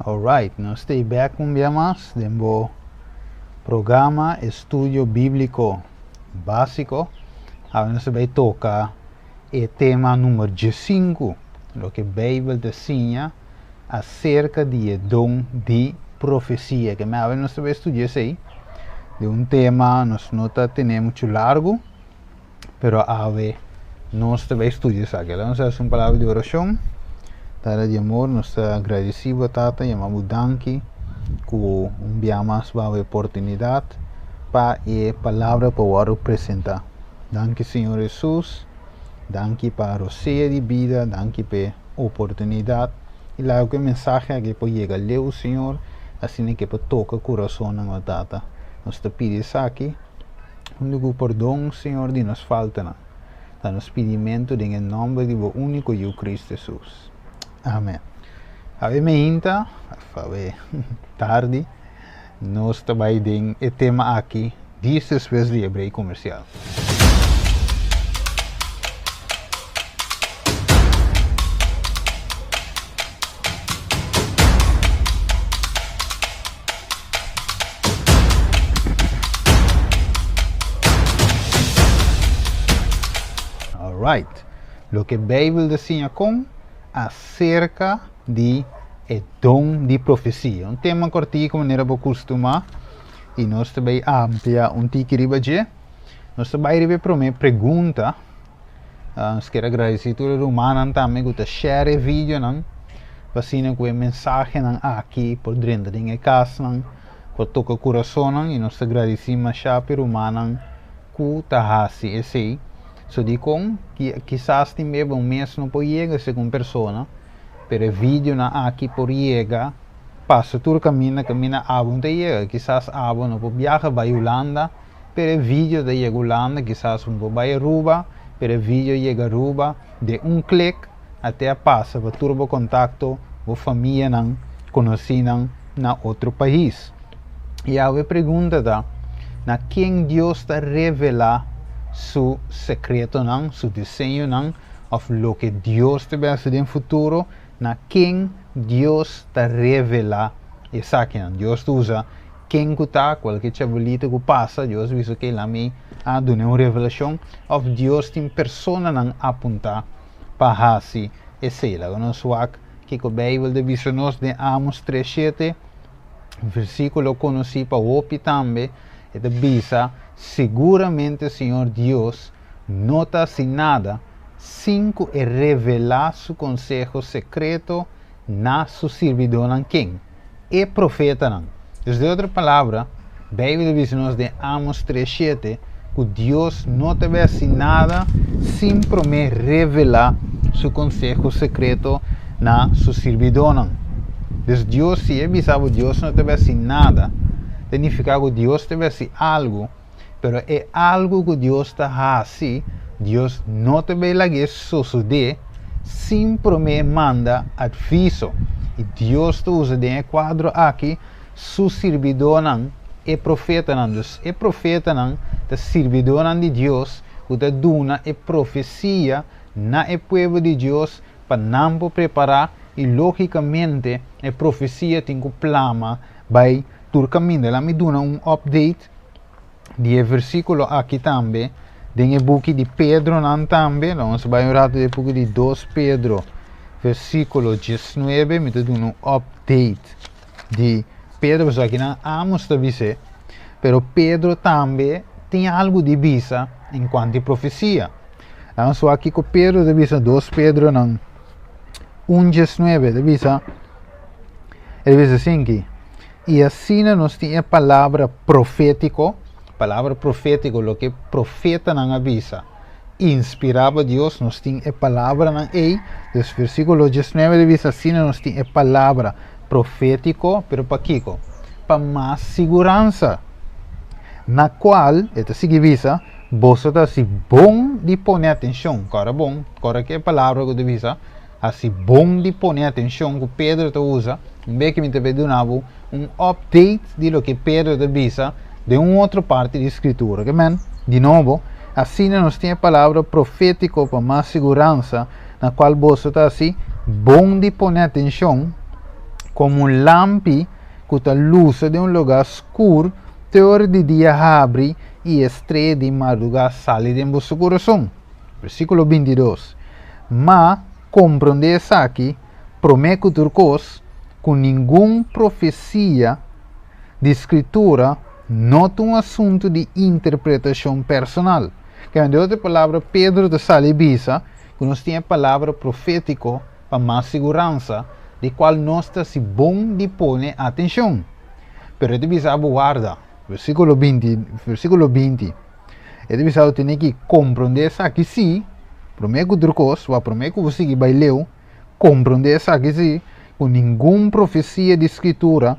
Alright, nos ta bek un bia mas den bo programa Estudio Bíbliko Básiko. Awe nos ta bai toka e tema number 15, loke Beibel ta siña aserka di e don di profesia. Ke men awe nos ta bai studia esei. Di un tema nos no ta tene muchu largu, pero awe nos ta bai studia esaki. Laga nos hasi un palabra di orashon. Tata di amor, nos ta agradesi bo Tata, yama bo danki ku un bia mas bo hawe oportunidat pa e palabra por wòrdu presentá. Danki Señor Hesus, danki pa rosea di bida, danki p'e oportunidat i laga ku e mensahe aki por yega leu Señor, asina ke por toka kurasonnan o Tata. Nos ta pidi esaki huntu ku pordon Señor di nos faltanan. Ta nos pidimentu den e nòmber di bo úniko Yu Kristu Hesus. Amen. Awe meinta, òf awe tardi, nos ta bai den e tema aki djis despues di e break komersial. Alright, loke Beibel ta siña kon aserka di e don di profesia. Un tema kortiku manera bo kustumá i nos ta bai amplia un tiki riba dje. Nos ta bai riba e promé pregunta. Nos kier agradesí tur e rumannan tambe ku ta share e videonan pa asina ku e mensahenan aki por drenta den e kasnan, por toka kurasonnan i nos ta gradisí mashá pa e rumannan ku ta hasi esei. So dikon kisas tin beba un mes no por yega segun persona, pero e videonan aki por yega pasa tur kaminda kaminda abo no ta yega. Kisas abo no por biaha bai Hulanda, pero e video ta yega Hulanda, kisas no por bai Aruba, pero e video yega Aruba den un klik a te a pasa pa tur bo kontakto, bo famianan, konosínan na otro pais. I awe pregunta ta, na ken Dios ta revelá su sekretonan, su diseñonan, òf loke Dios ta bai hasi den futuro? Na ken Dios ta revelá esakinan? Dios ta usa ken ku ta, kualke chabalito ku pasa, Dios bisa oke, laat mi a dun'é un revelashon, òf Dios tin personanan apuntá pa hasi esei. Laga nos wak kiko Beibel ta bisa nos den Amos 3:7. Versíkulo konosí pa hopi tambe, e ta bisa, Siguramente Señor Dios no ta hasi nada sin ku e revelá su konseho sekreto na su sirbidónan ken? E profetanan. Dus den otro palabra, Beibel ta bisa nos den Amos 3:7 ku Dios no ta bai hasi nada sin promé revelá su konseho sekreto na su sirbidónan. Dus Dios, si e bisa bo Dios no ta bai hasi nada, ta nifiká ku Dios ta bai hasi algu, pero e algu ku Dios ta hasi, Dios no ta bai lag'é sosodé sin promé manda atviso. I Dios ta usa den e kuadro aki su sirbidónan, e profetanan. Dus, e profetanan ta sirbidónan di Dios ku ta duna e profesia na e pueblo di Dios pa nan por prepará, i lógikamente e profesia tin ku plama bai tur kaminda. Laat mi duna un update di e versíkulo aki tambe den e buki di Pedronan tambe. Nos bai un ratu den e buki di 2 Pedro, versíkulo 19. Mi ta duna un update di Pedro, pasobra akinan Amos ta bis'é, pero Pedro tambe tin algu di bisa en kuantu e profesia. Nos wak kiko Pedro ta bisa, 2 Pedronan 1 19, ta bisa, e ta bisa asinki, I asina nos tin e palabra profétiko, palabra profétiko, loke profetanan a bisa, inspirá pa Dios, nos tin e palabranan ei. Dus versíkulo 19 ta bisa, asina nos tin e palabra profétiko, pero pakiko? Pa mas siguransa, na kual, e ta sigui bisa, boso ta hasi bon di pone atenshon. Kòrda bon, kòrda ki e palabra ku ta bisa, Hasi bon di pone atencion cu Pedro ta usa. Un bes ki mi ta bay duna bo un update di loke Pedro ta bisa den un otro parti di Scritura. Ke men, di nobo, asina nos tin e palabra profetico pa mas siguransa, na cual boso ta hasi bon di pone atencion. Komo un lampi ku ta lusa den un lugá skur te ora di dia habri i e strea di mardugá sali den boso kurason. Versíkulo 22. Ma komprondé esaki, promé ku tur kos, ku ningun profesia di Skritura no ta un asuntu di interpretashon personal. Kende den otro palabra, Pedro ta sali bisa ku nos tin e palabra profétiko pa mas siguransa, di kual nos ta si bon di pone atenshon. Pero e ta bisa bo warda, versíkulo 20, versíkulo 20. E ta bisa bo tene ki komprondé esaki sí, promé ku tur kos, wak promé ku bo sigui bai leu, komprondé esaki sí, ku ningun profesia di Skritura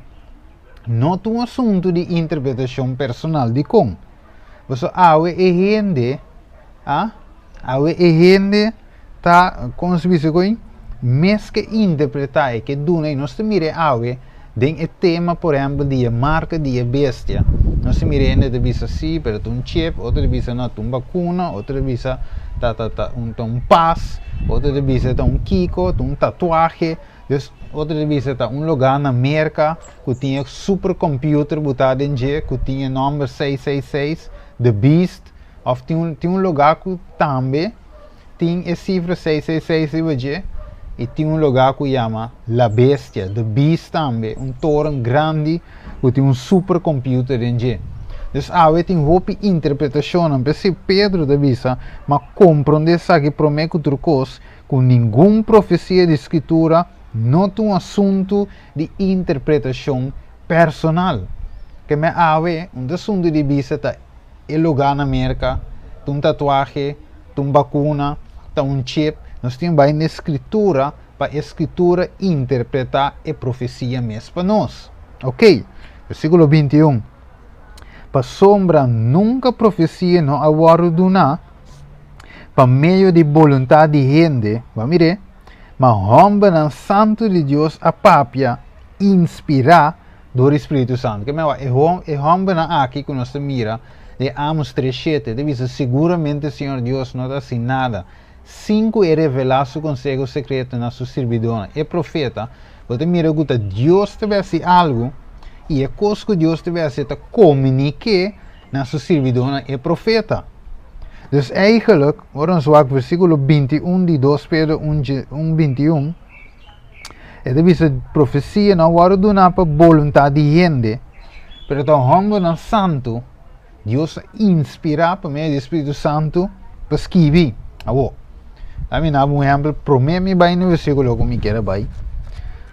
no ta un asuntu di interpretashon personal. Dikon? Pasobra awe e hende, a, awe e hende ta, kon se bisa koe, mes ke interpretá e ke duna i nos ta mira e awe den e tema por ehèmpel di e marka di e bestia. Nos ta mira hende ta bisa sí, pero ta un chip, otro ta bisa no, ta un bakuna, otro ta bisa ta ta ta un ta un pas, otro ta bisa ta un kiko, ta un tatuahe. Dus otro ta bisa ta un lugá na Merka ku tin e supercomputer butá den dje ku tin e nòmber 666, The Beast, òf tin un tin un lugá ku tambe tin e sifra 666 riba dje i tin un lugá ku yama La Bestia, The Beast tambe, un toren grandi ku tin un supercomputer den dje. Dus awe tin hopi interpretashonnan, p'esei Pedro ta bisa, Ma komprondé esaki promé ku tur kos, ku ningun profesia di Skritura no ta un asuntu di interpretashon personal. Ke me awe, un ta asuntu di bisa ta e lugá na Merka, ta un tatuahe, ta un bakuna, ta un chip. Nos tin bai na e Skritura pa e Skritura interpretá e profesia mes pa nos. Oké, versíkulo 21, Pasobra nunka profesia no a wòrdu duná pa medio di boluntat di hende, bo a mir'é, ma hòmbernan santu di Dios a papia inspirá dor di spiritu santu. Ke mehor, e e hòmbernan aki ku nos ta mira den Amos 3:7 ta bisa siguramente Señor Dios no ta hasi nada sin ku e revelá su konseho sekreto na su sirbidónan, e profeta. Bo ta mira ku ta Dios ta bai hasi algu i e kos ku Dios ta bai hasi ta komunik'é na su sirbidónan, e profeta. Dus eigenlijk, ora nos wak versíkulo 21 di 2 Pedro 1, 21, e ta bisa profesia no a wòrdu duná pa boluntat di hende, pero ta hòmbernan santu Dios a inspirá pa medio di Spiritu Santu pa skibi. Awor, laat mi daba un ehèmpel promé mi bai na e versíkulo ku mi kier a bai.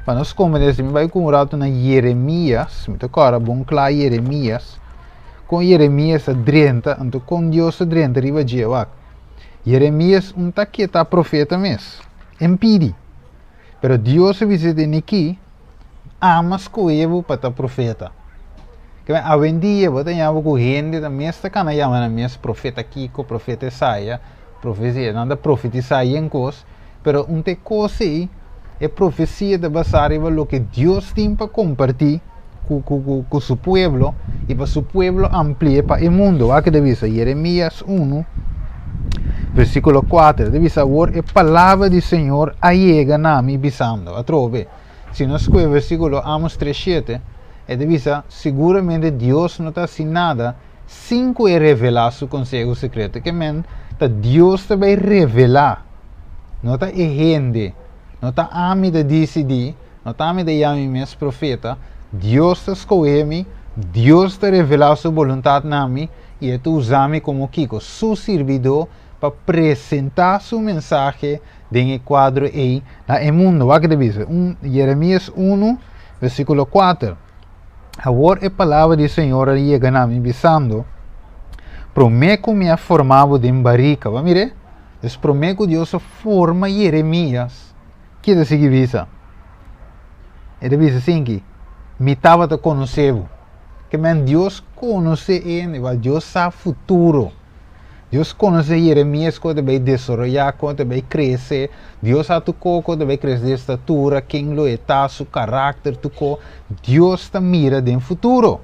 Pa nos komprendé si mi bai ku un ratu na Yeremías, mi ta kòrda bon kla Yeremías, kon Yeremías a drenta, anto kon Dios a drenta riba dje. Wak, Yeremías un ta keta profeta mes, en pidi. Pero Dios a bisa den aki, Ama skohe bo pa ta profeta. Ke men awendia bo ta yama ku hende ta mes ta kana yama nan mes profeta kiko, profeta esaya, profesia, nan ta profetisá yen kos, pero un ta e kos ei, e profesia ta basá riba loke Dios tin pa kompartí ku ku ku ku su pueblo i pa su pueblo ampli'é pa e mundu. Wak ta bisa Jeremias 1 versíkulo 4, ta bisa awor e palabra di Señor a yega na mi bisando, atrobe. Si nos skohe versíkulo Amos 3:7, e ta bisa, Siguramente Dios no ta hasi nada sin ku e revelá su konseho sekreto. Ke men ta Dios ta bai revelá, no ta e hende, no ta ami ta disidí, no ta ami ta yama mi mes profeta. Dios ta skohe mi, Dios ta revelá su boluntat na mi i e ta usa mi komo kiko? Su sirbidó pa presentá su mensahe den e kuadro ei na e mundu. Wak ta bisa? Un, Jeremias 1, versíkulo 4. Awor e palabra di Señor a yega na mi bisando, Promé ku mi a forma bo den barika. Bo a mir'é? Dus promé ku Dios a forma Jeremias, ke ta sigui bisa? E ta bisa asinki, Mi tabata konosé bo. Ke men Dios konosé hende, Dios sa futuro. Dios konosé Jeremias kon e ta bai desaroyá, kon e ta bai krese. Dios sa tur ko kon e ta bai krese di estatura, ken lo e ta, su karakter, tur ko. Dios ta mira den futuro.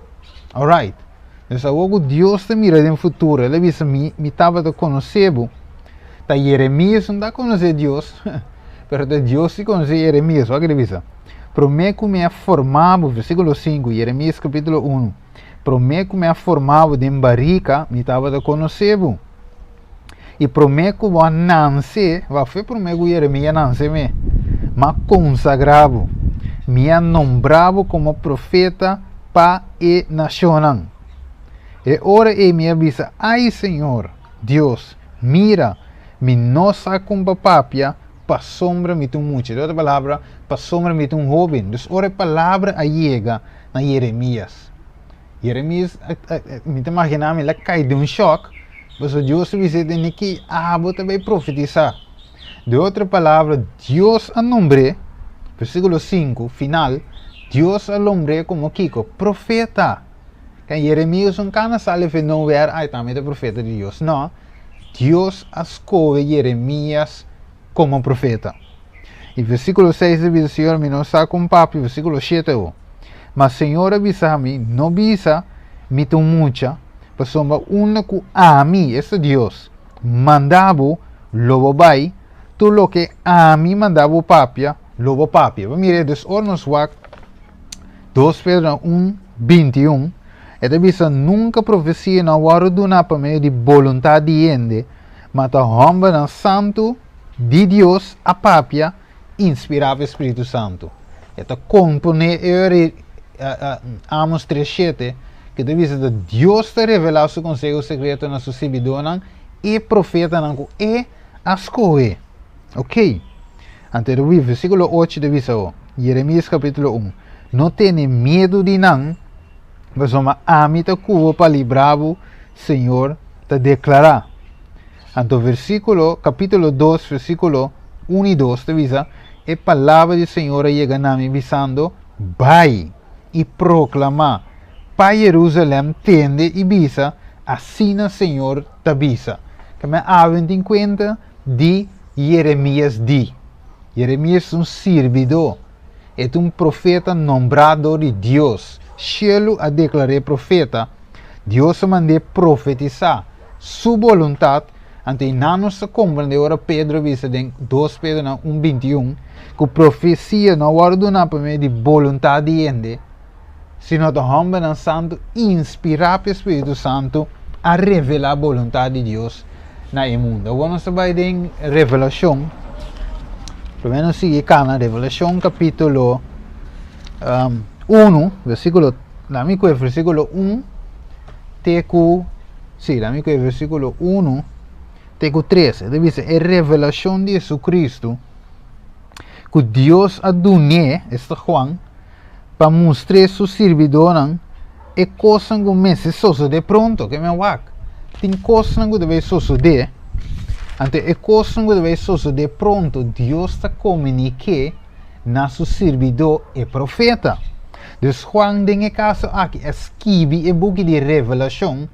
Alright. Dus awor ku Dios ta mira den futuro, el a bisa, Mi, mi tabata konosé bo. Ta Jeremias no ta konosé Dios, pero ta Dios si konosé Jeremias. Wak el a bisa? Promé ku mi a forma bo, versíkulo 5, Jeremias kapítulo 1, Promé ku mi a forma bo den barika, mi tabata konosé bo. I promé ku bo a nanse, wak fe promé ku Jeremias nanse me, m'a konsagrá bo. Mi a nombrá bo komo profeta pa e nashonnan. E ora ei mi a bisa, Ai, Señor, Dios, mira, mi no sa kon pa papia, pasobra mi ta un mucha. Den otro palabra, pasobra mi ta un hóben. Dus ora e palabra a yega na Jeremias, Jeremias, mi ta imaginá mi, el a kai den un shòk, pasobra Dios a bis'é tene ki abo ta bai profetisá. Den otro palabra, Dios a nombr'é, versíkulo 5, final, Dios a lombr'é komo kiko? Profeta. Kan Jeremias un kana sali fe nowhere, ai tambe ta profeta di Dios. No, Dios a skohe Jeremias komo profeta. I versíkulo 6 ta bisa, Señor, mi no sa kon papia, versíkulo 7 awo. Ma Señor a bisa mi, no bisa, mi ta un mucha, pasobra unda ku ami, esta Dios, manda bo, lo bo bai, tur loke ami manda bo papia, lo bo papia. Bo mira, dus ora nos wak 2 Pedro 1, 21, e ta bisa, Nunka profesia no a wòrdu duná pa medio di boluntat di hende, ma ta hòmbernan santu di Dios a papia inspirá pa e Spiritu Santu. E ta komponé e ora ei Amos 3, 7, ku ta bisa ta Dios ta revelá su konseho sekreto na su sirbidónan, e profetanan ku e a skohe. Ok. Anto e ta versíkulo 8 ta bisa awo, Jeremias kapítulo 1, No tene miedu di nan, pasobra ami ta ku bo pa libra bo, Señor ta deklará. Anto versíkulo, kapítulo 2, versíkulo 1 i 2 ta bisa, E palabra di Señor a yega na mi bisando, Bai i proklamá pa Jerusalèm tende i bisa, Asina Señor ta bisa. Keme awe tin kuenta di Jeremias di. Jeremias ta un sirbidó. E ta un profeta nombrá dor di Dios. Shelu a deklar'é profeta. Dios a mand'é profetisá Su boluntat. Anto i nan nos ta komprendé ora Pedro a bisa den 2 Pedro nan 1, 21 ku profesia no a wòrdu duná pa medio di boluntat di hende, sino ta hòmbernan santu inspirá pa e Spiritu Santu a revelá boluntat di Dios na e mundu. Awor nos ta bai den Revelashon. Promé nos sigui kana Revelashon kapítulo um, 1, versíkulo, lami ku e versíkulo 1 te ku, sí, lami ku e versíkulo 1 te ku 3. E ta bisa e revelashon di Jesucristo ku Dios a dun'é, esta Juan, pa mustr'é su sirbidónan e kosnan ku mester sosodé pronto. Ke men wak, tin kosnan ku ta bai sosodé, anto e kosnan ku ta bai sosodé pronto, Dios ta komunik'é na su sirbidó e profeta. Dus Juan den e kaso aki a skibi e buki di Revelashon,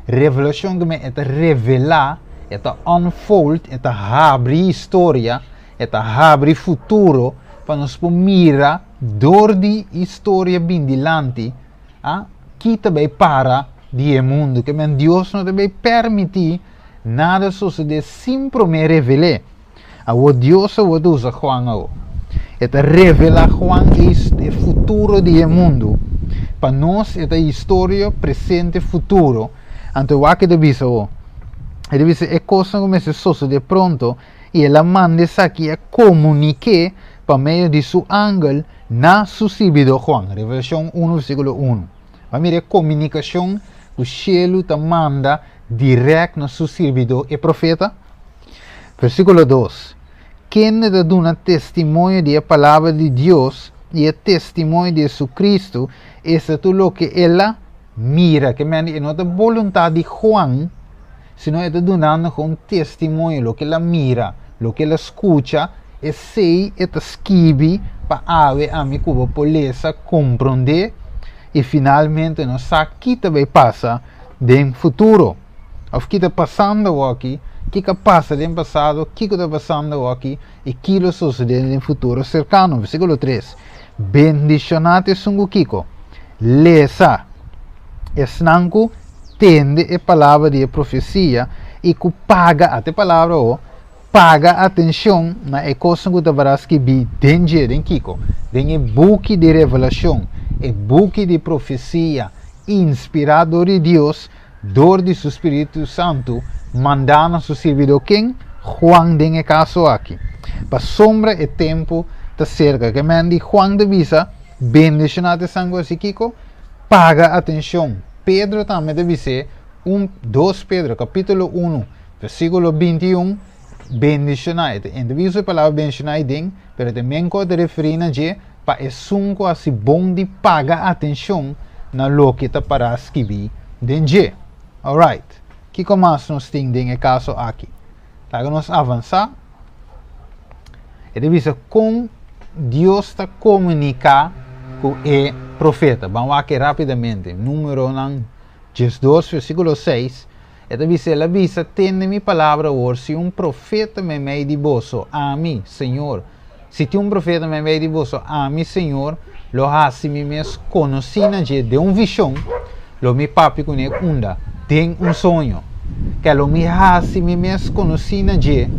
Revelashon ke men e ta revelá, e ta unfold, e ta habri historia, E ta habri futuro pa nos por mira dor di historia bin dilanti a ki ta bay para di e mundu. Ke men Dios no ta bay permiti nada sosode sin prome revel'é. Awor Dios awor ta usa Juan awor. E ta revela Juan e futuro di e mundu. Pa nos e ta historia, presente, futuro. Anto wak e ta bisa awor. E ta bisa e kosnan ku mester sosode pronto. I el a manda esaki a komunik'é pa medio di su angel na su sirbidó Juan. Revelashon 1 versíkulo 1. Bo mira e komunikashon ku shelu ta manda dirèkt na su sirbidó e profeta? Versíkulo 2, Kende ta duna testimonio di e palabra di Dios i e testimonio di Hesukristu, esta tur loke el a mira. Ke mende e no ta boluntat di Juan, sino e ta dunando un testimonio, loke el a mira, loke el a skucha, esei e ta skibi pa awe ami ku bo por lesa, komprondé i finalmente nos sa ki ta bai pasa den futuro òf ki ta pasando awoki, kiko a pasa den pasado, kiko ta pasando awoki i ki lo sosodé den futuro serkano. Versíkulo 3, Bendishoná ta esun ku kiko? Lesa. Esnan ku tende e palabra di e profesia i ku paga, ata e palabra awo, Paga atenshon na e kosnan ku ta pará skibí den dje, den kiko? Den e buki di Revelashon, e buki di profesia inspirá dor di Dios, dor di su spiritu santu, mandá na su sirbidó ken? Juan den e kaso aki. Pasobra e tempu ta serka. Ke men di Juan ta bisa, Bendishoná ta esnan ku hasi kiko? Paga atenshon. Pedro tambe ta bis'é, un, dos Pedro, kapítulo unu, Versíkulo 21, Bendishoná, e ta usa e palabra bendishoná ei den, pero ta men ku a ta referí na dje pa esun ku hasi bon di paga atenshon na loke ta pará skibí den dje. Alright, kiko mas nos tin den e kaso aki? Laga nos avansá. E ta bisa kon Dios ta komuniká ku e profeta. Ban wak rápidamente. Númeronan 12, versíkulo 6. E ta bisa, El a bisa, Tende mi palabra awor, si un profeta meimei di boso, ami, Señor, si tin un profeta meimei di boso, ami, Señor, lo hasi mi mes konosí na dje den un vishon, lo mi papia kuné unda? Den un soño. Ke lo mi hasi mi mes konosí na dje,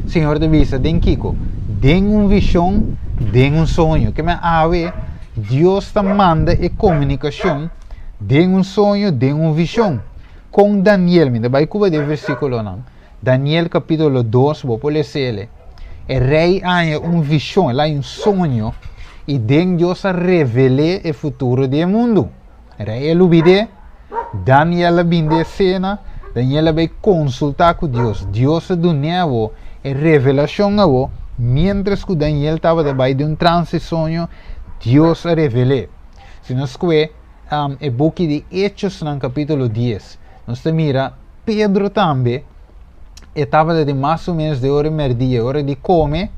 Señor ta bisa, den kiko? Den un vishon, den un soño. Ke men awe, Dios ta manda e komunikashon den un soño, den un vishon. Kon Daniel, mi ta bai kuba den versíkulonan, Daniel kapítulo 2, bo por les'é. E rei a haña un vishon, el a haña un soño, i den Dios a revel'é e futuro di e mundu. E rei a lubid'é, Daniel a bin den esena, Daniel a bai konsultá ku Dios. Dios a dun'é awo e revelashon awo, miéntras ku Daniel tabata bai den un transe soño, Dios a revel'é. Si nos kue e buki di Hechosnan kapítulo 10, nos ta mira Pedro tambe e tabata di mas o menos de ora merdia, ora di kome.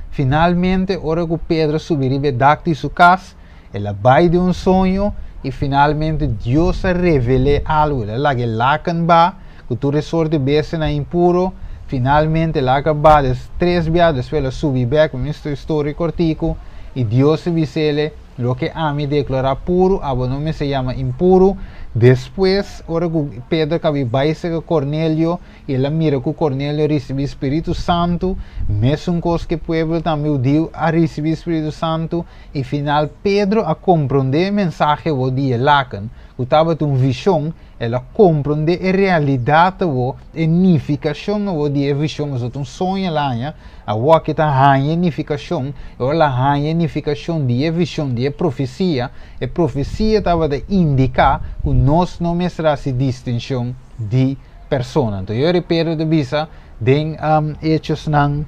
Finalmente, ora ku Pedro subi riba e dak di su kas, el a bai den un soño i finalmente Dios a revel'é algu. El a laga e laken ba ku tur e sorti bestianan impuro. Finalmente el a kaba des tres bia, despues el a subi bèk, mi mester storia kòrtiku, i Dios a bis'é, Loke ami deklará puru, abo no mester yama impuru. Despues, ora ku Pedro kabi bai serka Kornelio, i el a mira ku Kornelio a risibí spiritu santu, mesun kos ku e pueblo tambe hudiu a risibí spiritu santu, i final Pedro a komprondé e mensahe awor di e laken, ku tabata un vishon, el a komprondé e realidat awor, e nifikashon awor di e vishon, pasobra ta un soño el a haña. Awor ke ta haña e nifikashon, e ora el a haña e nifikashon di e vishon, di e profesia, e profesia tabata indiká ku nos no mester hasi distinshon di persona. Anto yori Pedro ta bisa den Hechosnan,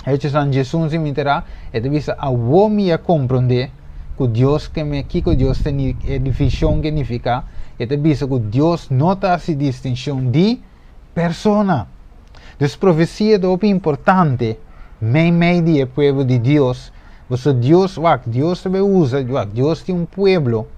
Hechosnan 11 si mi ta ra, e ta bisa, Awor mi a komprondé ku Dios ke me, kiko Dios ta e vishon ke nifiká, e ta bisa ku Dios no ta hasi distinshon di persona. Dus profesia ta hopi importante meimei di e pueblo di Dios. Pasobra Dios, wak, Dios ta bai usa, wak, Dios tin un pueblo.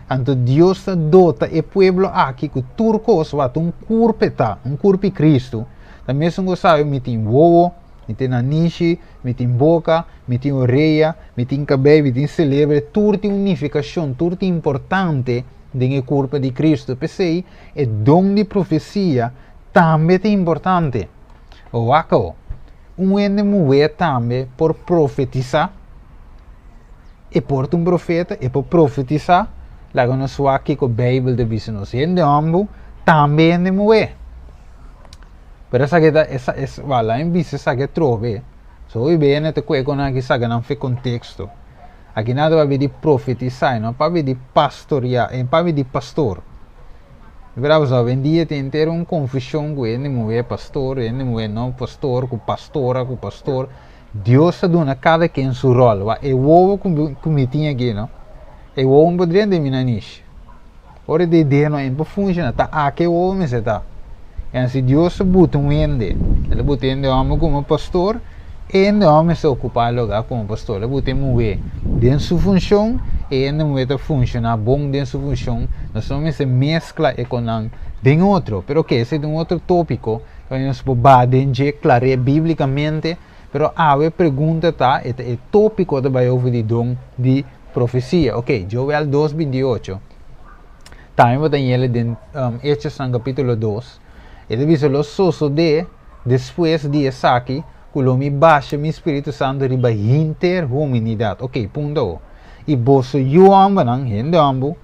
Anto Dios ta dota e pueblo aki ku tur kos, wak, ta un kurpe ta, un kurpi Kristu. Ta mesun ku sabe mi tin wowo, mi tin nanishi, mi tin boka, mi tin orea, mi tin kabei, mi tin selebre, tur tin un nifikashon, tur tin importante den e kurpa di Kristu. P'esei e don di profesia tambe ta importante. Wak awo, un hende muhé tambe por profetisá. E por ta un profeta, e por profetisá. Laga nos wak kiko Beibel ta bisa nos. Hende hòmber tambe hende muhé. Pero esaki ta, esa, es, wala, mi bisa esaki atrobe. So hopi bene ta kue kon aki saka nan fe konteksto. Aki nan ta papia di profetisá, e no papia di pastoriá, e papia di pastor. Bra pasobra awendia tin henter un confusion cu hende muhe pastor, hende muhe no pastor, cu pastora, cu pastor. Dios ta duna cada ken su rol. Wak e wowo cu mi tin aki no, e wowo no por drenta den mi nanishi. Ora di e no e por funciona, ta aki e wowo mester ta. En si Dios ta buta un hende, el ta buta hende homber como pastor, e hende homber mester ocupa e lugar como pastor. El a buta e muhe den su funcion, e hende muhe ta funciona bon den su funcion. Nos no mester mezcla e conan den otro. Pero ok, esey ta un otro topico, cu nos por baha den dje, clare biblicamente. Pero awe e pregunta ta, e ta e topico ta bay over di don di profecia. Ok, Joel 2, 28. Tambe bo ta yele den Hechosnan capítulo 2. E ta bisa lo sosode. Despues di esaki, ku lo mi basha mi Spiritu Santu riba henter humanidat. Ok, punto. I boso yu hòmbernan, hende hòmber,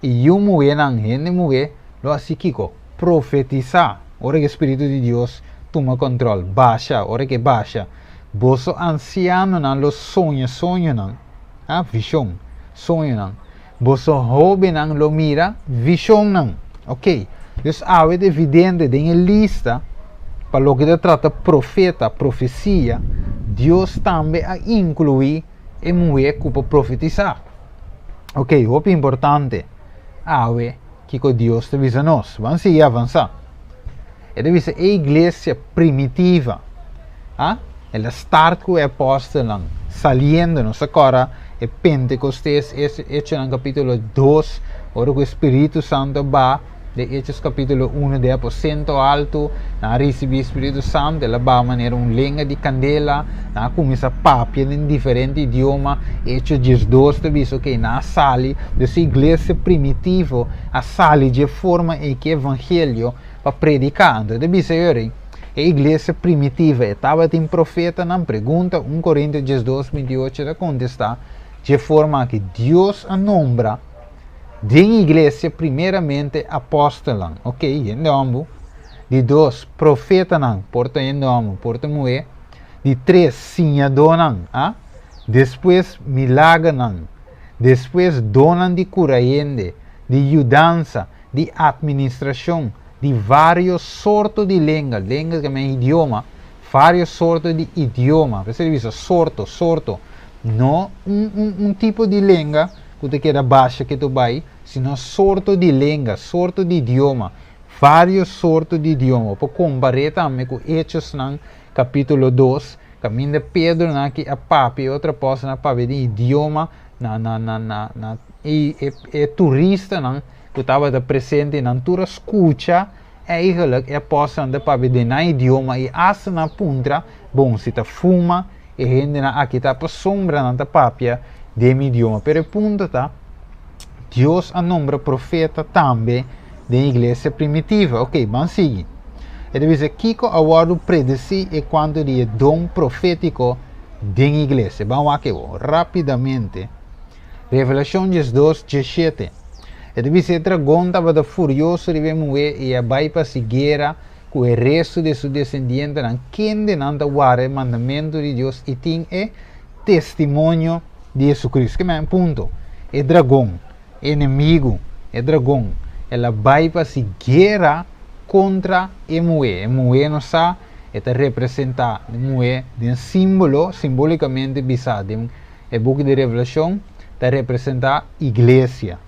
i yu muhénan, hende muhé, lo hasi kiko? Profetisá. Ora ku e Spiritu di Dios tuma kòntròl, basha, ora ku e basha, boso ansianonan lo soña soñonan, ah, vishon, soñonan. Boso hóbennan lo mira vishonnan. Ok, dus awe ta evidente den e lista pa loke ta trata profeta, profesia, Dios tambe a inkluí e muhé ku por profetisá. Ok, hopi importante awe kiko Dios ta bisa nos. Ban sigui avansá. E ta bisa e iglesia primitiva, ah, el a start ku e apòstelnan saliendo, nos ta kòrda e Pentekostes, Echonan kapítulo 2, ora ku e Spiritu Santu a baha, den Hechos kapítulo 1, den aposento altu, nan a risibí e Spiritu Santu, el a baha manera un lenga di kandela, nan a kuminsá papia den diferente idioma, Hechos 12 ta bisa, ok, nan a sali, dus e iglesia primitivo a sali dje forma ei ku e evangelio pa prediká. Anto e ta bisa yori, e iglesia primitiva e tabatin profetanan? Pregunta 1 Korintio 12, 28 ta kontestá dje forma aki, Dios a nombra den iglesia primeramente apòstelnan, ok, hende hòmber, di dos, profetanan, por ta hende hòmber, por ta muhé, di tres, siñadónan, a, despues milagernan, despues donnan di kura hende, di yudansa, di atministrashon, di vários sorto di lenga, lenga ta men idioma, vários sorto di idioma, p'esei ta bisa sorto, sorto, no un un un tipo di lenga ku ta keda basha ke ta bai, sino sorto di lenga, sorto di idioma, vários sorto di idioma. Bo por kompar'é tambe ku Hechosnan kapítulo 2, kaminda Pedro nan aki a papia i otro apòstelnan a papia den idioma na na na na na e e e turistanan ku tabata presente, nan tur a skucha eigenlijk e apòstelnan ta papia den nan idioma i asta nan a puntra, Bon, si ta fuma e hendenan aki ta pasobra nan ta papia den mi idioma. Pero e punto ta, Dios a nombra profeta tambe den iglesia primitiva. Ok, ban sigui. E ta bisa kiko a wòrdu predesí e kuantu di e don profétiko den iglesia. Ban wak ewo rápidamente. Revelashon 12, 17. E ta bisa e dragon tabata furioso riba e muhé i a bai pa hasi guera ku e restu di su desendientenan, kendenan ta warda e mandamentu di Dios i tin e testimonio di Jesucristo. Ke men punto? E dragon, e enemigu, e dragon, el a bai pa hasi guera kontra e muhé. E muhé nos sa, e ta representá e muhé den símbolo, simbolikamente bisá den e buki di Revelashon, ta representá iglesia.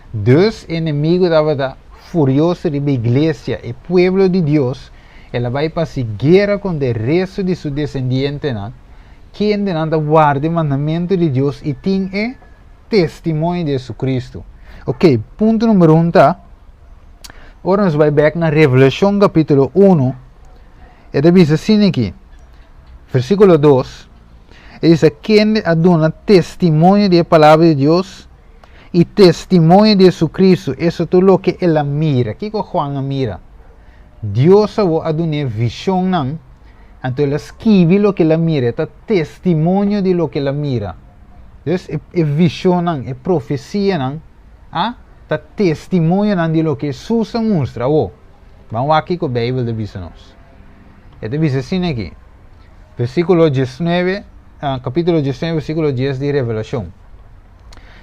Dus e enemigu tabata furioso riba iglesia, e pueblo di Dios, el a bai pa hasi guera kontra e restu di su desendientenan, kendenan ta warda e mandamentu di Dios i tin e testimonio di Jesucristo. Ok, punto numero un ta, ora nos bai bek na Revelashon kapítulo 1, e ta bisa asina aki, versíkulo 2, e bisa, Kende a duna testimonio di e palabra di Dios i testimonio di Jesucristo, eso tur loke el a mira. Kiko Juan a mira? Dios awor a dun'é vishonnan, anto el a skibi loke el a mira, e ta testimonio di loke el a mira. Dus e, e vishonnan, e profesianan, a ta testimonionan di loke Hesus a mustra. Awor, ban wak kiko Beibel ta bisa nos. E ta bisa asina aki, versíkulo 19, kapítulo 19, versíkulo 10 di Revelashon.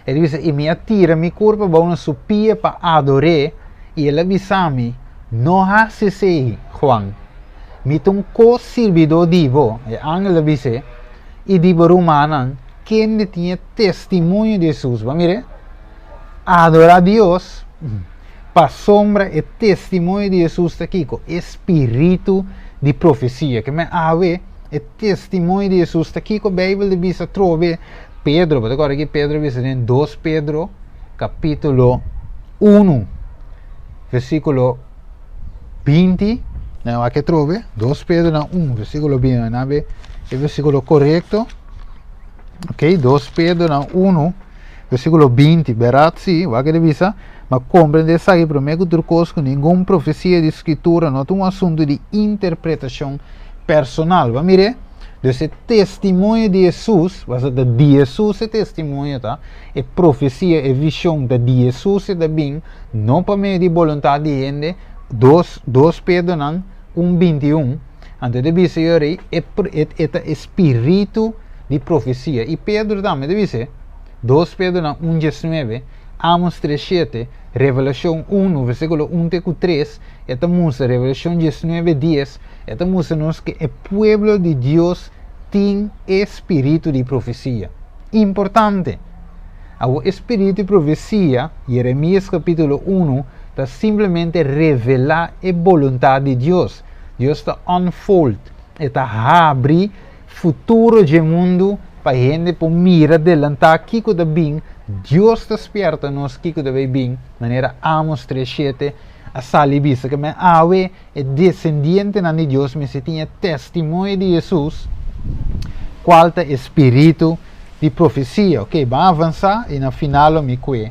E ta bisa, I mi a tira mi kurpa bou na su pia pa ador'é, i el a bisa mi, No hasi esei, Juan. Mi ta un ko-sirbidó di bo, e angel a bis'é, i di bo rumannan, kende tin e testimonio di Hesus. Bo a mir'é? Adorá Dios pasobra e testimonio di Hesus ta kiko? E spiritu di profesia. Ke men awe e testimonio di Hesus ta kiko? Beibel ta bisa atrobe Pedro, bo ta kòrda ki Pedro a bisa den 2 Pedro kapítulo 1 versíkulo 20? Nan wak atrobe, 2 Pedro na 1 versíkulo 20, nan be e versíkulo korekto. Ok, 2 Pedro na 1 versíkulo 20, berat si, wak e ta bisa, Ma komprendé esaki promé ku tur kos ku ningun profesia di Skritura no ta un asuntu di interpretashon personal. Bo a mir'é? Dus e testimonio di Hesus, pasobra ta di Hesus e testimonio ta, e profesia, e vishon ta di Hesus e ta bin, no pa medio di boluntat di hende, dos dos Pedronan un 21, anto e ta bisa yo rei, e e ta e spiritu di profesia. I Pedro tambe ta bis'é, dos Pedronan un 19, Amos 3 shete, Revelashon unu, versíkulo un te ku tres, e ta mustra, Revelashon 19 dies, e ta mustra nos ku e pueblo di Dios tin e spiritu di profesia. Importante! Awor e spiritu di profesia, Jeremias kapítulo unu, ta simplemente revelá e boluntat di Dios. Dios ta unfold, e ta habri futuro dje mundu pa hende por mira delantá kiko ta bin. Dios ta spièrta nos kiko ta bai bin, manera Amos 3 shete a sali bisa ke men awe e desendientenan di Dios mester tin e testimonio di Hesus, kual ta e spiritu di profesia. Ok, ban avansá i na final lo mi kue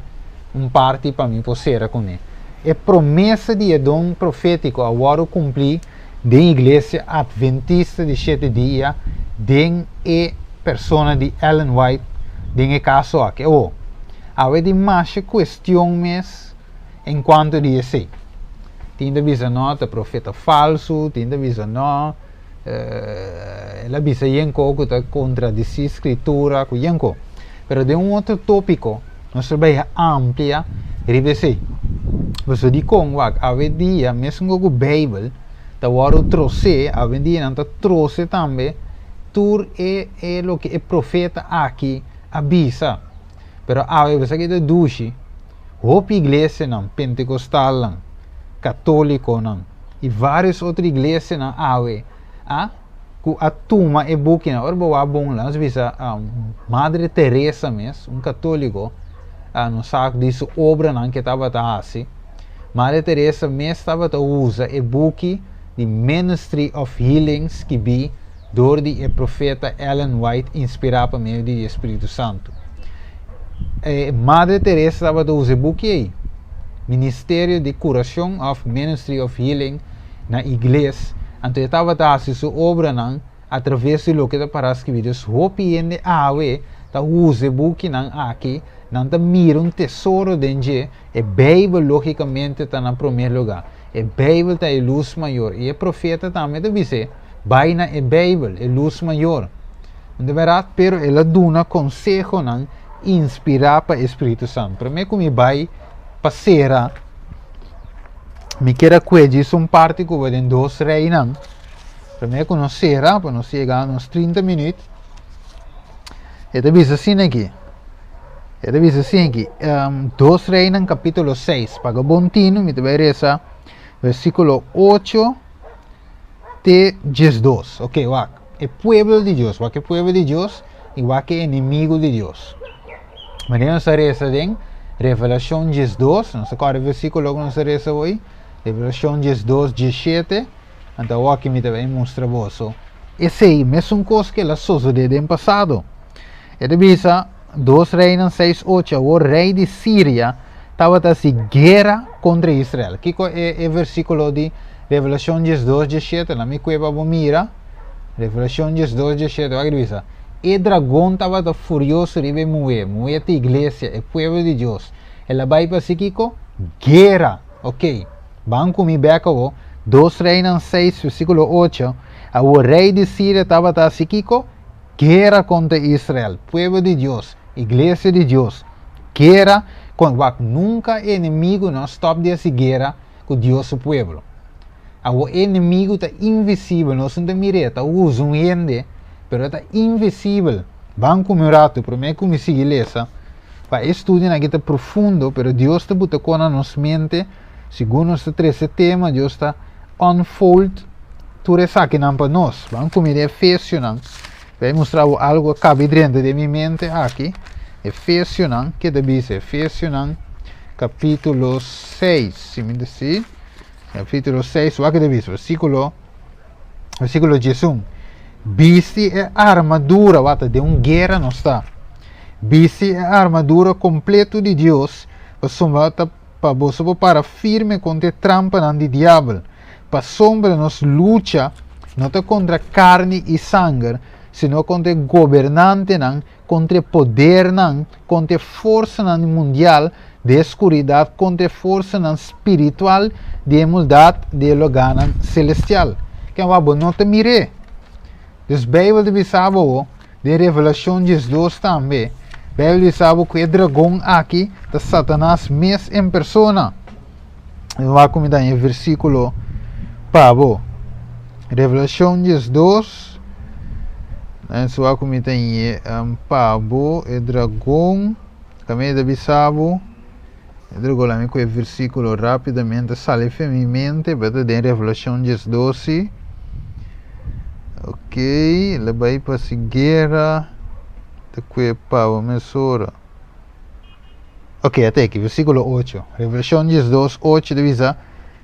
un parti pa mi por sera kuné. E promesa di e don profétiko a wòrdu kumplí den Iglesia Adventista di Shete Dia den e persona di Ellen White den e kaso aki. Awor, awe tin masha kuestion mes en kuanto di esei. Tin ta bisa no ta profeta falsu, tin ta bisa no el a bisa yenko ku ta kontradisí Skritura ku yenko. Pero den un otro tópiko nos ta bai amplia riba esei. Pasobra dikon wak awendia mesun ku Beibel ta wòrdu trosé, awendia nan ta trose tambe tur e e loke e profeta aki a bisa. Pero awe bo sa ki ta dushi, hopi iglesianan, pentekostalnan, katólikonan i vários otro iglesianan awe a ku a tuma e bukinan. Ora bo wak bon la, nos bisa Madre Teresa mes, un katóliko, nos sa di su obranan ke tabata hasi. Madre Teresa mes tabata usa e buki di Ministry of Healing skibí dor di e profeta Ellen White inspirá pa medio di e Spiritu Santu. E Madre Teresa tabata usa e buki ei, Ministerio di Kurashon òf Ministry of Healing, na igles, anto e tabata hasi su obranan atraves di loke ta pará skibí. Dus hopi hende awe ta usa e bukinan aki, nan ta mira un tesoro den dje. E Beibel lógikamente ta na promé lugá. E Beibel ta e lus mayor. I e profeta tambe ta bis'é, Bai na e Beibel, e lus mayor. No ta bèrdat? Pero el a duna konsehonan inspirá pa e Spiritu Santu. Promé ku mi bai pa sera, mi kier a kue djis un parti ku bo den Dos Reinan. Promé ku nos sera, pa nos yega nos 30 minüt. E ta bisa asina aki. E ta bisa asina aki, Dos Reinan kapítulo 6. Paga bon tinu, mi ta bai resa versíkulo 8 te 12. Ok, wak. E pueblo di Dios, wak e pueblo di Dios i wak e enemigo di Dios. Manera nos a resa den Revelacion 12, nos a kòrda e versíkulo ku nos a resa hoy, Revelacion 12, 17, anto awor mi ta bai mustra boso esei mesun kos ku el a sosodé den pasado. E ta bisa, Dos Reinan 6, 8, Awor rei di Siria tabata hasi guera kontra Israel. Kiko e, e versíkulo di Revelacion 12, 17? La mi kue pa bo mira. Revelacion 12, 17, wak e ta bisa, E dragon tabata furioso riba e muhé, muhé ta iglesia, e pueblo di Dios. El a bai pa hasi kiko? Guera! Ok, ban ku mi bek awor. Dos Reinan 6, versíkulo 8, Awor rei di Siria tabata hasi kiko? Guera kontra Israel, pueblo di Dios, iglesia di Dios. Guera kon, wak, nunka e enemigu no a stòp di hasi guera ku Dios su pueblo. Awor e enemigu ta invisibel, nos no ta mir'é, ta usa un hende, pero e ta invisibel. Ban ku mi un ratu, promé ku mi sigui lesa, pa e studionan aki ta profundo, pero Dios ta buta kon na nos mente, segun nos ta trese tema, Dios ta unfold tur esakinan pa nos. Ban ku mi den Efesionan, pa e mustra bo algu a kabi drenta den mi mente aki. Efesionan, ke ta bisa? Efesionan kapítulo 6, si mi ta si. Kapítulo 6, wak ke ta bisa? Versíkulo, versíkulo 11. Bisti e armadura, wak ta den un guera nos ta. Bisti e armadura kompleto di Dios, pasobra ta. pa boso por para firme kontra e trampanan di diabel. Pasobra nos lucha no ta kontra karni i sanger, sino kontra e gobernantenan, kontra e podernan, kontra e forsanan mundial di e skuridat, kontra e forsanan spiritual di e muldat di e lugánan selestial. Ken wak bo no ta mir'é. Dus Beibel ta bisa bo den Revelashon 12 tambe, Beibel ta bisa bo ku e dragon aki ta Satanas mes en persona. Wak ku mi ta e versíkulo pa bo. Revelashon 12, wak ku mi ta pa bo e dragon, tambe ta bisa bo, e dragon la mi ku e versíkulo rápidamente sali for mi mente, pero ta den Revelashon 12. Ok, el a bai pa si guera, ta kue pa bo mesora. Ok, ata aki, versíkulo 8. Revelashon 12, 8 ta bisa,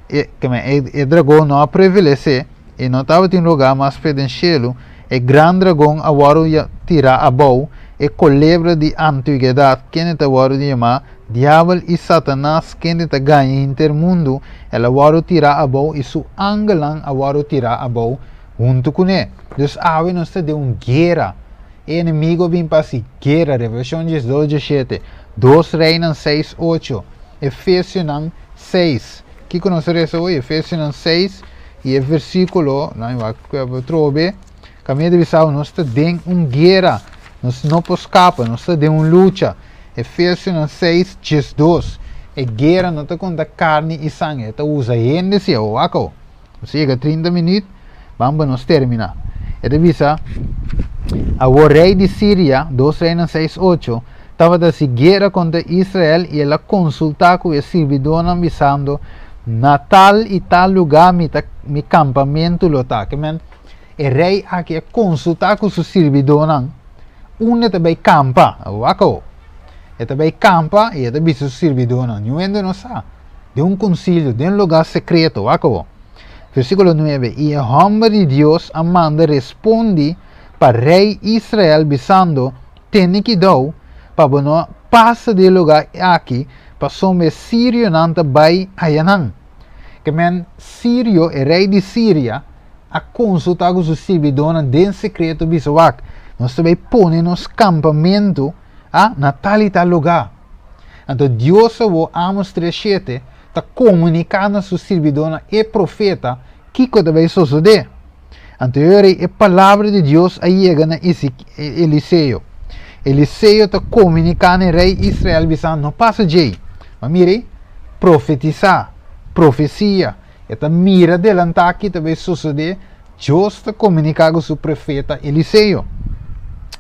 e, e, e dragon no a prevalesé, e no tabatin lugá mas p'e den shelu, e gran dragon a wòrdu tirá abou, e kolebra di antiguedat, kende ta wòrdu yamá Diabel i Satanas, kende ta gaña henter mundu, el a wòrdu tirá abou i su angelnan a wòrdu tirá abou huntu kuné. Dus awe nos ta den un guera. E enemigo a bin pa hasi guera, Revelashon 12, 17, Dos Reinan 6, 8, Efesionan 6. Kiko nos a resa hoy? Efesionan 6 i e versíkulo, nan wak trobe, kaminda ta bisa nos ta den un guera, nos no por skapa, nos ta den un lucha. Efesionan 6, 12. E guera no ta kontra karni i sanger, e ta usa hende si, wak. Nos yega 30 minüt, ban pa nos terminá. E ta bisa, awor rei di Siria, 2 Reinan 6, 8, tabata hasi guera kontra Israel i el a konsultá ku e sirbidónan bisando, Na tal i tal lugá mi ta mi kampamentu lo ta. Ke men, e rei aki a konsultá ku su sirbidónan unda e ta bai kampa. Wak awor. E ta bai kampa i e ta bisa su sirbidónan, Niun hende no sa. Den un konsilio, den un lugá sekreto. Wak awor. Versíkulo 9, I e hòmber di Dios a manda respondi pa rei Israel, bisando, Tene kidou pa bo no pasa di e lugá aki, pasobra e sirionan ta bai ayanan. Ke men, Sirio, e rei di Siria, a konsultá ku su sirbidónan den sekreto, bisa, Wak, nos ta bai pone nos kampamentu a na tal i tal lugá. Anto Dios awor, Amos 3, 7, ta komuniká na su sirbidónan, e profeta, kiko ta bai sosodé. Anto e ora ei e palabra di Dios a yega na Eliseo. Eliseo ta komuniká na e rei Israel bisando, No pasa djei. Ma mira ei, profetisá, profesia, e ta mira delantá ki ta bai sosodé, Dios ta komuniká ku su profeta Eliseo.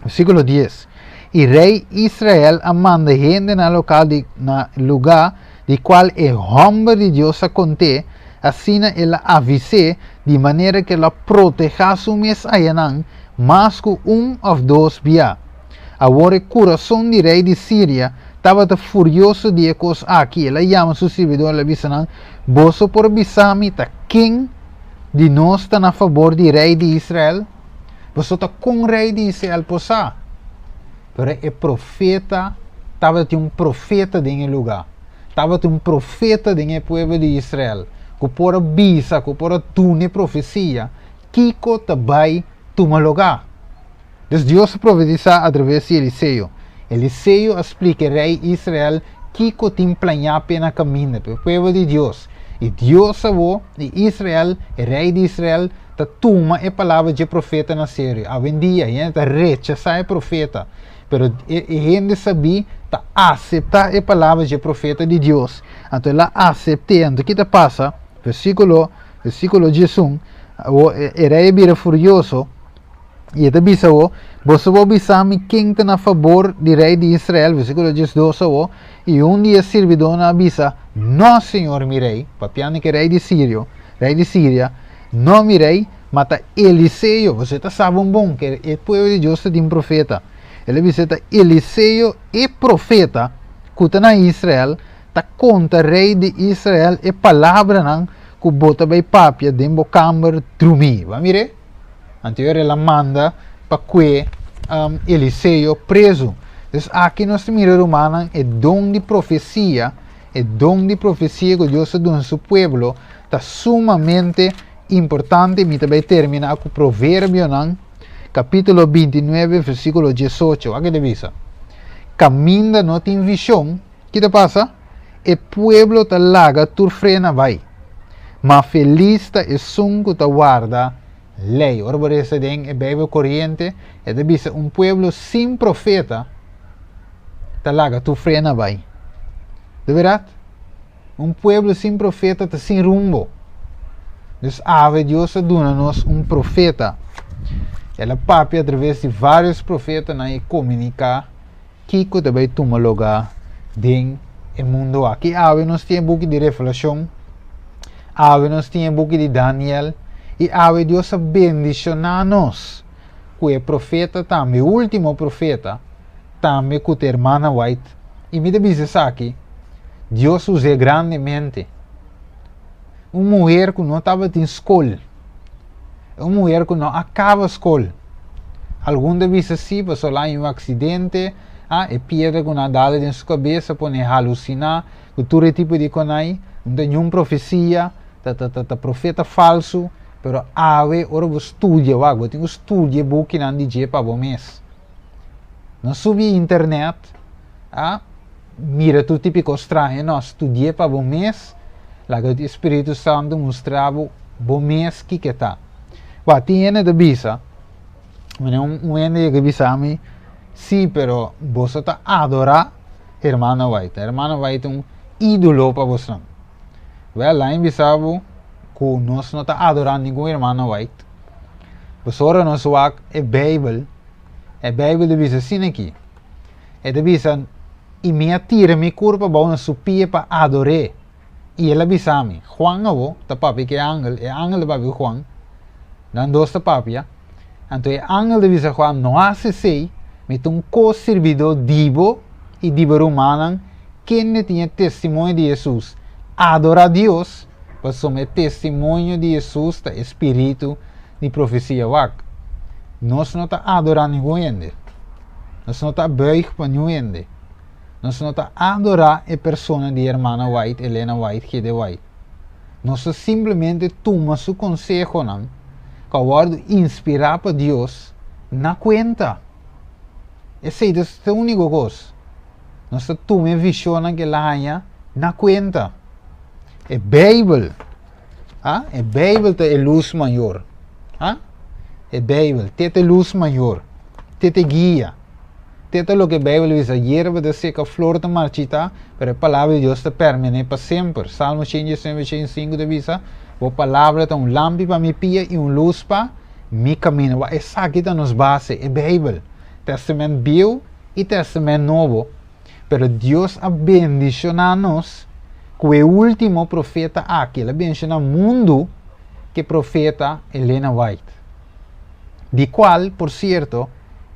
Versíkulo 10, I rei Israel a manda hende na lokal di na lugá di kual e hòmber di Dios a kont'é, Asina el a avis'é di manera ku el a protehá su mes ayanan mas ku un òf dos bia. Awor e kurason di rei di Siria tabata furioso di e kos aki. El a yama su sirbidónan i el a bisa nan, Boso por bisa mi ta ken di nos ta na fabor di rei di Israel? Boso ta kon rei di Israel por sa? Pero e profeta tabatin un profeta den e lugá. Tabatin un profeta den e pueblo di Israel ku por a bisa, ku por a duna e profesia kiko ta bai tuma lugá. Dus Dios a profetisá atraves di Eliseo. Eliseo a splika e rei Israel kiko tin plañá p'e na kaminda, p'e pueblo di Dios. I Dios awor, di Israel, e rei di Israel, ta tuma e palabra dje profeta na serio. Awendia, hende ta rechasá e profeta. Pero e hende sabí ta aseptá e palabra dje profeta di Dios. Anto el a asept'é. Anto ki ta pasa? Versíkulo, versíkulo 11, Awor e rei a bira furioso i e ta bisa awor, Boso por bisa mi ken ta na fabor di rei di Israel? Versíkulo 12 awor, I un di e sirbidónan a bisa, No, señor mi rei, papiando ku e rei di Sirio, rei di Siria, No, mi rei, ma ta Eliseo, boso ta sa bon bon ku e pueblo di Dios ta tin profeta. El a bisa ta Eliseo e profeta ku ta na Israel ta konta rei di Israel e palabranan ku bo ta bai papia den bo kamber drumí. Bo a mir'é? Anto e ora el a manda pa kue Eliseo prezu. Dus aki nos ta mira, rumannan, e don di profesia. E don di profesia ku Dios a duna su pueblo ta sumamente importante. Mi ta bai terminá ku Proverbionan kapítulo 29 versíkulo 18. Wak e ta bisa: Kaminda no tin vishon, ki ta pasa? E pueblo ta laga tur frena bai. Ma felis ta esun ku ta warda lei. Ora bo resa den e Beibel Koriente, e ta bisa un pueblo sin profeta ta laga tur frena bai. De bèrdat? Un pueblo sin profeta ta sin rumbo. Dus awe Dios a duna nos un profeta. El a papia atraves di vários profetanan i komuniká kiko ta bai tuma lugá den e mundu aki. Awe nos tin e buki di Revelashon, awe nos tin e buki di Daniel, i awe Dios a bendishoná nos ku e profeta tambe, e último profeta tambe ku ta Hermana White. I mi ta bisa esaki, Dios us'é grandemente. Un muher ku no tabatin skol, un muher ku no a kaba skol. Algun ta bisa si, pasobra el a haña un aksidente, ah, e piedra ku nan a dal den su kabes a pone halusiná ku tur e tipo di konai. No ta niun profesia, ta ta ta ta profeta falsu, pero awe ora bo studia, wak, bo tin ku studia e bukinan di dje pa bo mes. No subi internet, ah, mira tur tipo di kos straño, no, studi'é pa bo mes, laga e Spiritu Santu mustra bo bo mes kiko e ta. Wak, tin hende ta bisa, Mane un un hende yega bisa mi, sí, pero boso ta adorá Hermana White. Hermana White ta un ídolo pa bosnan. Wèl, lain bisa bo ku nos no ta adorá ningun Hermana White. Pasobra nos wak e Beibel, e Beibel ta bisa asina aki. E ta bisa, I mi a tira mi kurpa abou na su pia pa ador'é. I el a bisa mi, Juan awor ta papia ku e angel, e angel ta papia ku Juan, nan dos ta papia. Anto e angel ta bisa Juan, No hasi esei, mi ta un ko-sirbidó di bo i di bo rumannan, kende tin e testimonio di Hesus. Adorá Dios, pasobra e testimonio di Hesus ta e spiritu di profesia. Wak, nos no ta adorá ningun hende, nos no ta buig pa niun hende. Nos no ta adorá e persona di Hermana White, Elena White, G. D. White. Nos ta simplemente tuma su konsehonan, ku a wòrdu inspirá pa Dios, na kuenta. Esei ta e úniko kos. Nos ta tuma e vishonnan ku el a haña na kuenta. E Beibel, ah, e Beibel ta e lus mayor. Ah, e Beibel, te ta e lus mayor, te ta e guia. Te ta loke Beibel bisa, Yerba ta seka, flor ta marchitá, pero e palabra di Dios ta permané pa semper. Salmo 119, 105 ta bisa, Bo palabra ta un lampi pa mi pia i un lus pa mi kaminda. Wak, esaki ta nos base, e Beibel, Tèstamènt Bieu i Tèstamènt Nobo. Pero Dios a bendishoná nos ku e último profeta aki. El a bendishoná mundu ku e profeta Elena White, di kual, por sierto,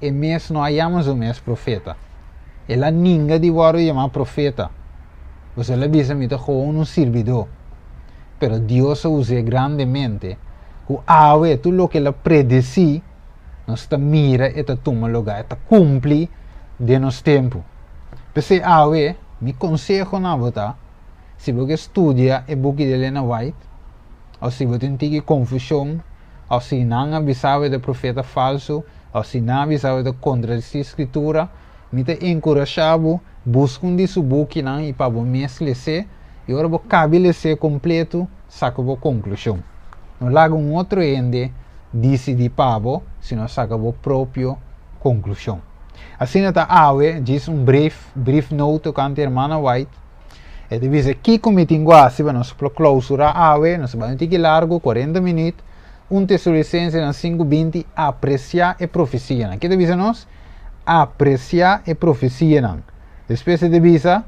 E mes no a yama su mes profeta. El a ninga di wòrdu yamá profeta. Pasobra el a bisa, Mi ta gewoon un sirbidó. Pero Dios a us'é grandemente, ku awe tur loke el a predesí, nos ta mira e ta tuma lugá, e ta kumpli den nos tempu. P'esei awe, mi konseho na bo ta, si bo ke studia e buki di Elena White, òf si bo tin tiki konfushon, òf si nan a bisa bo e ta profeta falsu, òf si nan a bisa bo e ta kontradisí Skritura, mi ta enkurashá bo buska un di su bukinan i pa bo mes les'é, i ora bo kabi les'é kompletu, saka bo konklushon. No laga un otro hende disidí pa bo, sino saka bo propio konklushon. Asina ta awe, djis un bref, brief note tokante Hermana White. E ta bisa, Kiko mi tin ku hasi pa nos por klousurá awe? Nos ta bai un tiki largu, 40 minüt. 1 Tesalonicensenan 5:20, Apresiá e profesianan. Ke ta bisa nos? Apresiá e profesianan. Despues e ta bisa,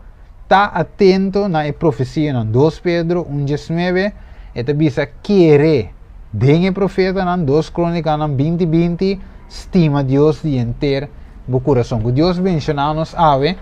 Ta atento na e profesianan. 2 Pedro 1:19, e ta bisa, Kere den e profetanan. 2 Krónikanan 20:20, Stima Dios di henter bo kurason. Ku Dios benshoná nos awe.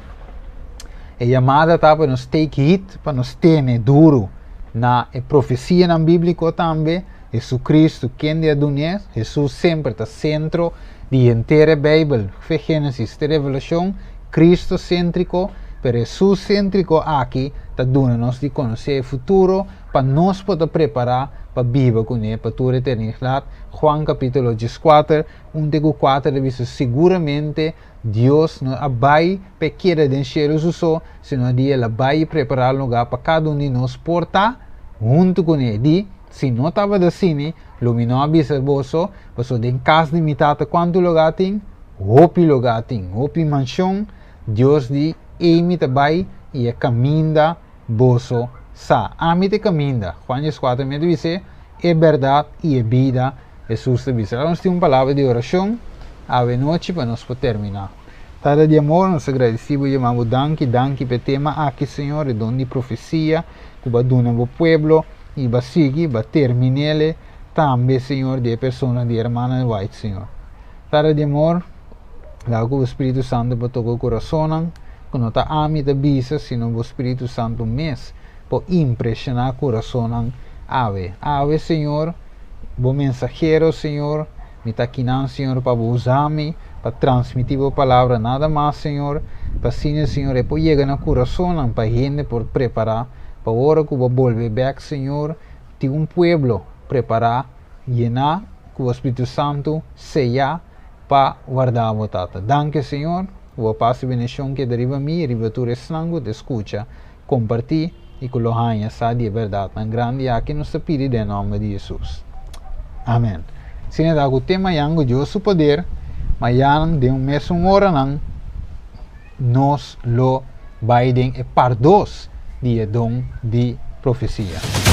E yamada ta pa nos take heed, pa nos tene duru na e profesianan bíbliko tambe. Jesucristo, kende a dun'é? Hesus semper ta sentro di henter e Beibel, fe Génesis te Revelashon, Cristo-séntriko. Pero Hesus séntriko aki ta duna nos di konosé e futuro pa nos por ta prepará pa biba kuné pa tur eternidat. Juan kapítulo 14, 1 te ku 4 ta bisa, Siguramente Dios no a bai pa e keda den shelu su so, sino di el a bai i prepará lugá pa kada un di nos por ta huntu kuné. Di, Si no tabata asina, lo mi no a bisa boso, pasobra den kas di mi Tata kuantu lugá tin? Hopi lugá tin, hopi manshon. Dios di, Ei mi ta bai i e kaminda boso sa. Ami ta e kaminda. Juan 14 mi ta bis'é, e bèrdat i e bida, Hesus ta bisa. Nos tin un palabra di orashon awe nochi pa nos por terminá. Tata di amor, nos ta gradisí bo i yama bo danki, danki pa e tema aki, Señor, e don di profesia ku bo a duna bo pueblo i bo a sigui, bo a termin'el tambe, Señor, di e persona di hermana White, Señor. Tata di amor, Laga ku bo Spiritu Santu por toka kurasonnan, ku no ta ami ta bisa, sino bo Spiritu Santu mes por impreshoná kurasonnan awe. Awe, Señor, bo mensahero, Señor, mi ta akinan, Señor, pa bo usa mi pa transmití bo palabra, nada mas, Señor, pa asina, Señor, e por yega na kurasonnan, pa hende por prepará pa ora ku bo bolbe bèk, Señor, tin un pueblo prepará, yená ku bo Spiritu Santu, seyá, Pa warda bo Tata. Danki Señor, ku bo pas i bendishon keda riba mi i riba tur esnan ku ta skucha, kompartí i ku lo haña sa di e bèrdatnan grandi aki nos ta pidi den nòmber di Hesus. Amèn. Asina ta ku te mañan ku Dios su poder, mañan den un mesun oranan nos lo bai den e part dos di e don di profesia.